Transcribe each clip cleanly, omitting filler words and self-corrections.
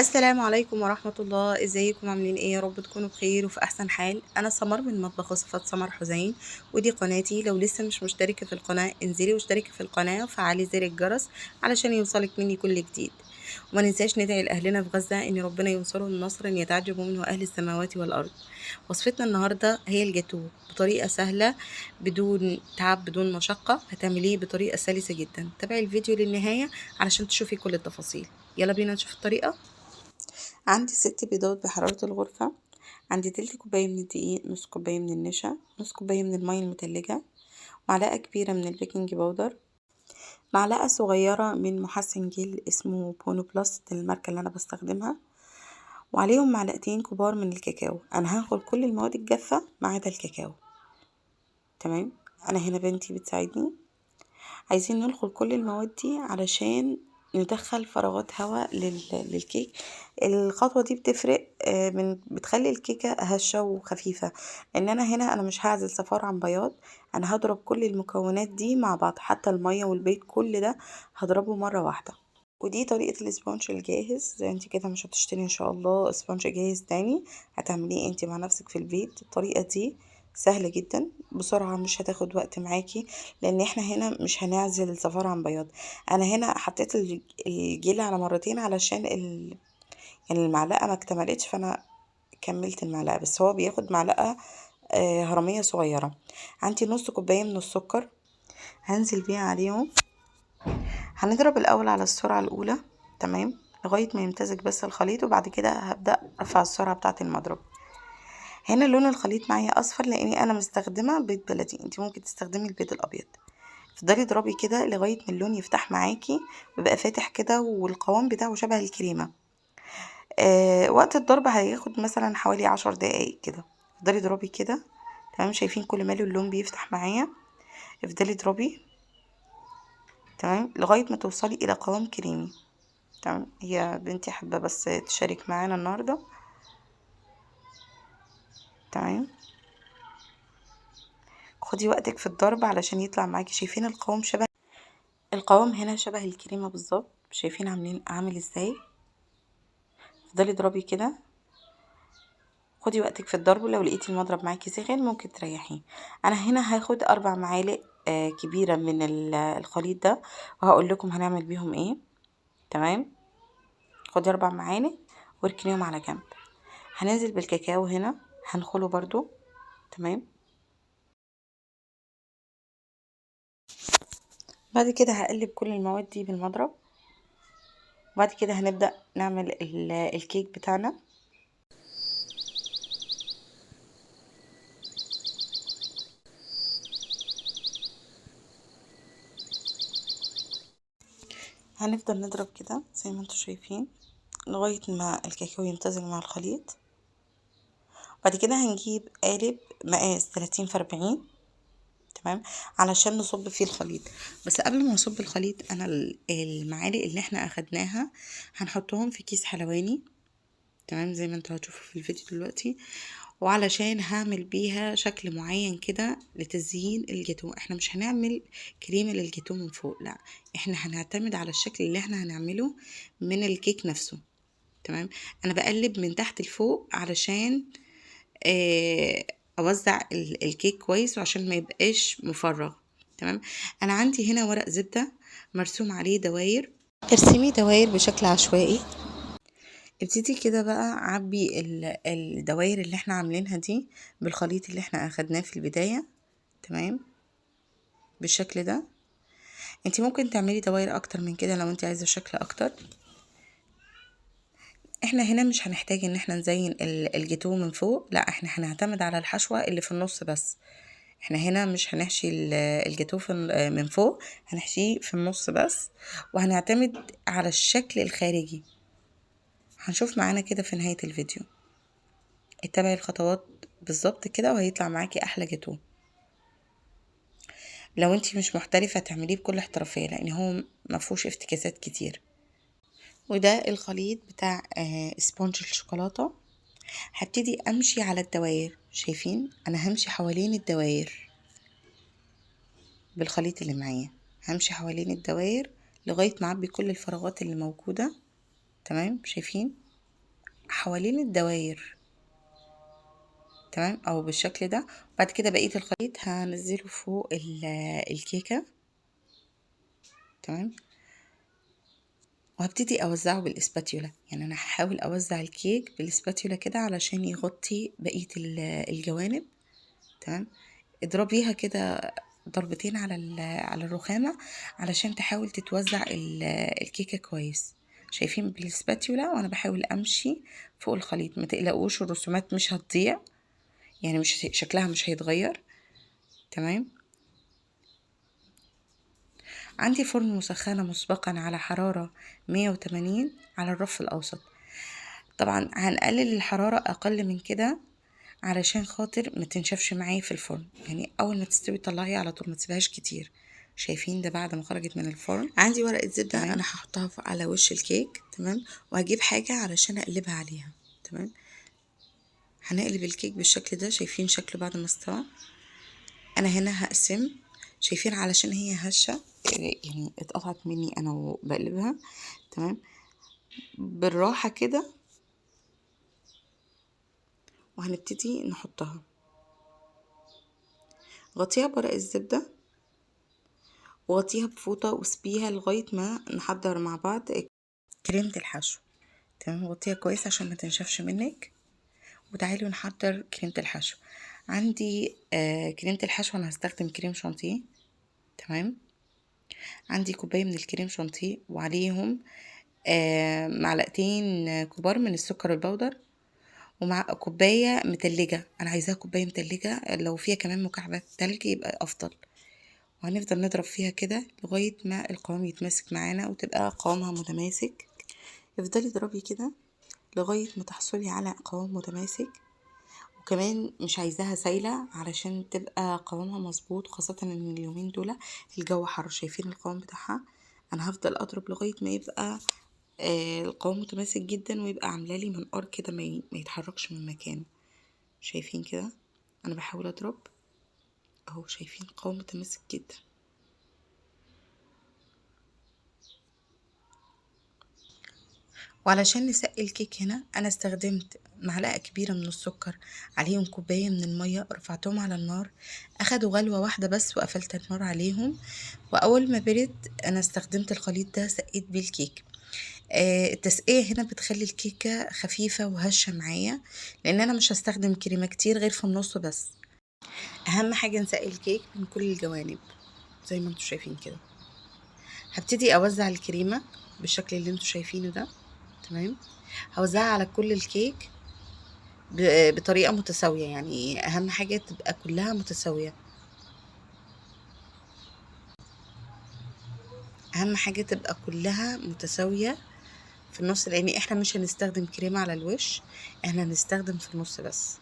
السلام عليكم ورحمة الله. ازيكم عاملين ايه؟ يا رب تكونوا بخير وفي احسن حال. انا سمر من مطبخ وصفات سمر حسين، ودي قناتي. لو لسه مش مشتركة في القناة انزلي واشتركي في القناة وفعلي زر الجرس علشان يوصلك مني كل جديد. وما ننساش ندعي لاهلنا في غزة ان ربنا ينصرهم نصرا يتعجب منه اهل السماوات والارض. وصفتنا النهاردة هي الجاتوه بطريقة سهلة بدون تعب بدون مشقة، هتعمليه بطريقة سلسة جدا. تابعي الفيديو للنهاية علشان تشوفي كل التفاصيل. يلا بينا نشوف الطريقة. عندي 6 بيضات بحرارة الغرفة، عندي تلت كوباية من الدقيق، نص كوباية من النشا، نص كوباية من المية المتلجة، معلقة كبيرة من ال baking powder، معلقة صغيرة من محسن جل اسمه بونو بلس، دي الماركة اللي أنا بستخدمها، وعليهم معلقتين كبار من الكاكاو. أنا هاخد كل المواد الجافة ما عدا الكاكاو. تمام، أنا هنا بنتي بتساعدني. عايزين ننخل كل المواد دي علشان ندخل فراغات هواء للكيك. الخطوة دي بتفرق، من بتخلي الكيكة هشة وخفيفة. لأن أنا هنا أنا مش هعزل صفار عن بياض، أنا هضرب كل المكونات دي مع بعض، حتى المية والبيض كل ده هضربه مرة واحدة. ودي طريقة ال sponge الجاهز. زي انت كده مش هتشتري ان شاء الله sponge جاهز تاني، هتعمليه انت مع نفسك في البيت. الطريقة دي سهلة جدا بسرعة، مش هتاخد وقت معاكي، لان احنا هنا مش هنعزل صفار عن بياض. انا هنا حطيت الجيل على مرتين علشان يعني المعلقة ما اكتملتش، فانا كملت المعلقة، بس هو بياخد معلقة هرمية صغيرة. عندي نص كوباية من السكر هنزل بيها عليهم. هنضرب الاول على السرعة الاولى، تمام، لغاية ما يمتزج بس الخليط، وبعد كده هبدأ ارفع السرعة بتاعة المضرب. هنا لون الخليط معايا اصفر لاني انا مستخدمه بيض بلدي، انت ممكن تستخدمي البيض الابيض. افضلي اضربي كده لغايه ما اللون يفتح معاكي ويبقى فاتح كده، والقوام بتاعه شبه الكريمه. وقت الضرب هياخد مثلا حوالي 10 دقايق كده. افضلي اضربي كده، تمام. شايفين كل ماله اللون بيفتح معايا. افضلي اضربي، تمام، لغايه ما توصلي الى قوام كريمي. تمام، هي بنتي حابه بس تشارك معانا النهارده. تمام، خدي وقتك في الضرب علشان يطلع معاكي. شايفين القوام شبه القوام هنا شبه الكريمه بالظبط، شايفين عامل ازاي. افضلي اضربي كده، خدي وقتك في الضرب. لو لقيتي المضرب معاكي سخن ممكن تريحيه. انا هنا هاخد 4 معالق كبيره من الخليط ده، وهقول لكم هنعمل بيهم ايه. تمام، خدي 4 معالق واركنيهم على جنب. هننزل بالكاكاو هنا، هنخله برضو. تمام، بعد كده هقلب كل المواد دي بالمضرب، وبعد كده هنبدأ نعمل الكيك بتاعنا. هنفضل نضرب كده زي ما انتم شايفين لغاية ما الكاكاو يمتزج مع الخليط. بعد كده هنجيب قالب مقاس 30 في 40، تمام، علشان نصب فيه الخليط. بس قبل ما نصب الخليط، انا المعالق اللي احنا اخدناها هنحطهم في كيس حلواني، تمام، زي ما انتوا هتشوفوا في الفيديو دلوقتي، وعلشان هعمل بيها شكل معين كده لتزيين الجاتوه. احنا مش هنعمل كريمة للجاتوه من فوق، لا، احنا هنعتمد على الشكل اللي احنا هنعمله من الكيك نفسه. تمام، انا بقلب من تحت لفوق علشان اوزع الكيك كويس، وعشان ما يبقاش مفرغ. تمام، انا عندي هنا ورق زبدة مرسوم عليه دواير. ارسمي دواير بشكل عشوائي. ابتدي كده بقى عبي الدواير اللي احنا عاملينها دي بالخليط اللي احنا اخدناه في البداية. تمام، بالشكل ده. انتي ممكن تعملي دواير اكتر من كده لو انتي عايزة شكل اكتر. احنا هنا مش هنحتاج ان احنا نزين الجاتوه من فوق، لا، احنا هنعتمد على الحشوة اللي في النص بس. احنا هنا مش هنحشي الجاتوه من فوق، هنحشيه في النص بس، وهنعتمد على الشكل الخارجي. هنشوف معانا كده في نهاية الفيديو. اتبعي الخطوات بالظبط كده وهيطلع معاكي احلى جاتوه. لو انتي مش محترفة تعمليه بكل احترافية، لان هو مفهوش افتكاسات كتير. وده الخليط بتاع sponge الشوكولاتة. هبتدي امشي على الدواير، شايفين انا همشي حوالين الدواير بالخليط اللي معايا، همشي حوالين الدواير لغاية ما اعبي كل الفراغات اللي موجودة. تمام، شايفين حوالين الدواير. تمام، او بالشكل ده. بعد كده بقية الخليط هنزله فوق الكيكه. تمام، وهبتدي اوزعه بال spatula، يعني انا هحاول اوزع الكيك بال spatula كده علشان يغطي بقية الجوانب. تمام، اضربيها كده ضربتين على الرخامه علشان تحاول تتوزع الكيكه كويس. شايفين بال spatula وانا بحاول امشي فوق الخليط. ما تقلقوش الرسومات مش هتضيع، يعني مش شكلها مش هيتغير. تمام، عندي فرن مسخنة مسبقا على حرارة 180 على الرف الأوسط. طبعا هنقلل الحرارة أقل من كده علشان خاطر ما تنشفش معايا في الفرن، يعني أول ما تستوي طلعيها على طول، ما تسيبهاش كتير. شايفين ده بعد ما خرجت من الفرن. عندي ورقة زبدة أنا هحطها على وش الكيك. تمام، وهجيب حاجة علشان أقلبها عليها. تمام، هنقلب الكيك بالشكل ده. شايفين شكله بعد ما استوى. أنا هنا هقسم، شايفين علشان هي هشة يعني اتقطعت مني انا وبقلبها. تمام، بالراحة كده، وهنبتدي نحطها. غطيها بورق الزبدة وغطيها بفوطة وسبيها لغاية ما نحضر مع بعض كريمة الحشو. تمام، غطيها كويس عشان ما تنشفش منك. وتعالوا نحضر كريمة الحشو. عندي كريمة الحشو انا هستخدم كريم شانتيه. تمام، عندي كوباية من الكريم شانتيه وعليهم معلقتين كبار من السكر البودر، ومع كوباية متلجه. انا عايزاها كوباية متلجه، لو فيها كمان مكعبات تلج يبقى افضل. وهنفضل نضرب فيها كده لغاية ما القوام يتماسك معانا وتبقى قوامها متماسك. افضلي اضربي كده لغاية ما تحصلي على قوام متماسك. وكمان مش عايزاها سايله علشان تبقى قوامها مظبوط، خاصة ان اليومين دول الجو حر. شايفين القوام بتاعها؟ انا هفضل اضرب لغاية ما يبقى القوام متماسك جدا، ويبقى عامله لي منقار كده ما يتحركش من مكانه. شايفين كده انا بحاول اضرب اهو، شايفين القوام متماسك جدا. وعلشان نسقي الكيك هنا انا استخدمت معلقه كبيرة من السكر عليهم كوباية من المية، رفعتهم على النار، اخدوا غلوه واحدة بس وقفلت النار عليهم. واول ما برد انا استخدمت الخليط ده سقيت بيه الكيك. التسقيه هنا بتخلي الكيكه خفيفة وهشه معايا، لان انا مش هستخدم كريمة كتير غير في النص بس. اهم حاجة نسقي الكيك من كل الجوانب زي ما انتم شايفين كده. هبتدي اوزع الكريمة بالشكل اللي انتم شايفينه ده. تمام، هوزعها على كل الكيك بطريقة متساوية، يعني اهم حاجة تبقى كلها متساوية. اهم حاجة تبقى كلها متساوية في النص، لان احنا مش هنستخدم كريمة على الوش، احنا هنستخدم في النص بس.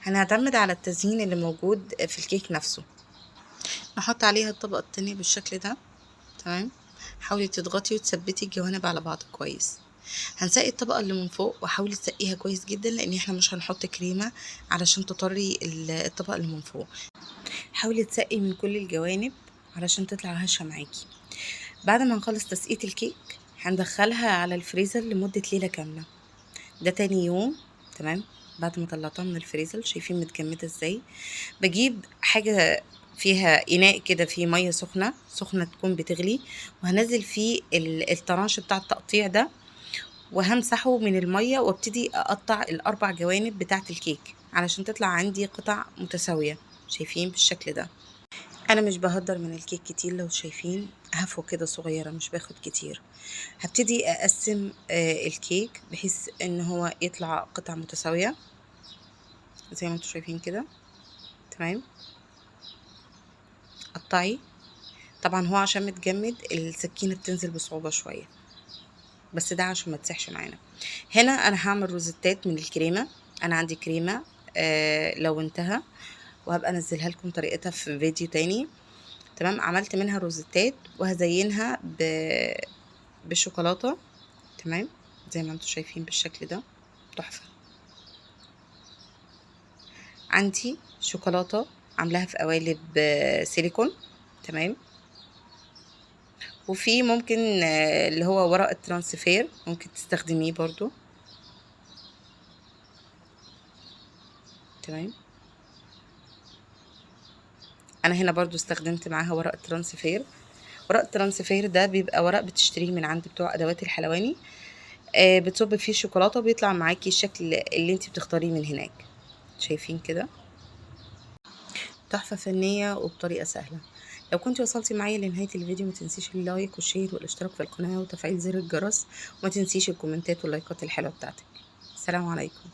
هنعتمد على التزيين اللي موجود في الكيك نفسه. نحط عليها الطبقة التانية بالشكل ده. تمام، حاولي تضغطي وتثبتي الجوانب على بعض كويس. هنسقي الطبقة اللي من فوق، وحاولي تسقيها كويس جدا لان احنا مش هنحط كريمة علشان تطري الطبقة اللي من فوق. حاولي تسقي من كل الجوانب علشان تطلع هشه معاكي. بعد ما نخلص تسقية الكيك هندخلها على الفريزر لمدة ليلة كاملة. ده تاني يوم. تمام، بعد ما طلعتها من الفريزر شايفين متجمده ازاي. بجيب حاجة فيها اناء كده فيه مية سخنة سخنة تكون بتغلي، وهنزل فيه الطرنش بتاع التقطيع ده، وهمسحه من المية، وابتدي اقطع الاربع جوانب بتاعه الكيك علشان تطلع عندي قطع متساوية. شايفين بالشكل ده. انا مش بهدر من الكيك كتير، لو شايفين هفوة كده صغيرة مش باخد كتير. هبتدي اقسم الكيك بحيث ان هو يطلع قطع متساوية زي ما انتم شايفين كده. تمام، قطعي. طبعا هو عشان متجمد السكينة بتنزل بصعوبة شوية، بس ده عشان ما تسحش معانا. هنا انا هعمل روزيتات من الكريمة. انا عندي كريمة لونتها وهبقى انزلها لكم طريقتها في فيديو تاني. تمام، عملت منها روزيتات وهزينها بالشوكولاته. تمام، زي ما انتم شايفين بالشكل ده تحفة. عندي شوكولاتة عاملاها في قوالب سيليكون. تمام، وفي ممكن اللي هو ورق ال transfer ممكن تستخدميه برضو. تمام. انا هنا برضو استخدمت معاها ورق ال transfer. ورق ال transfer ده بيبقى ورق بتشتريه من عند بتوع ادوات الحلواني، بتصب فيه الشوكولاتة وبيطلع معاكي الشكل اللي انت بتختاريه من هناك. شايفين كده تحفة فنية وبطريقة سهلة. لو كنت وصلتي معايا لنهاية الفيديو ما تنسيش ال like وال share والاشتراك في القناة وتفعيل زر الجرس، وما تنسيش الكومنتات واللايكات الحلوة بتاعتك. السلام عليكم.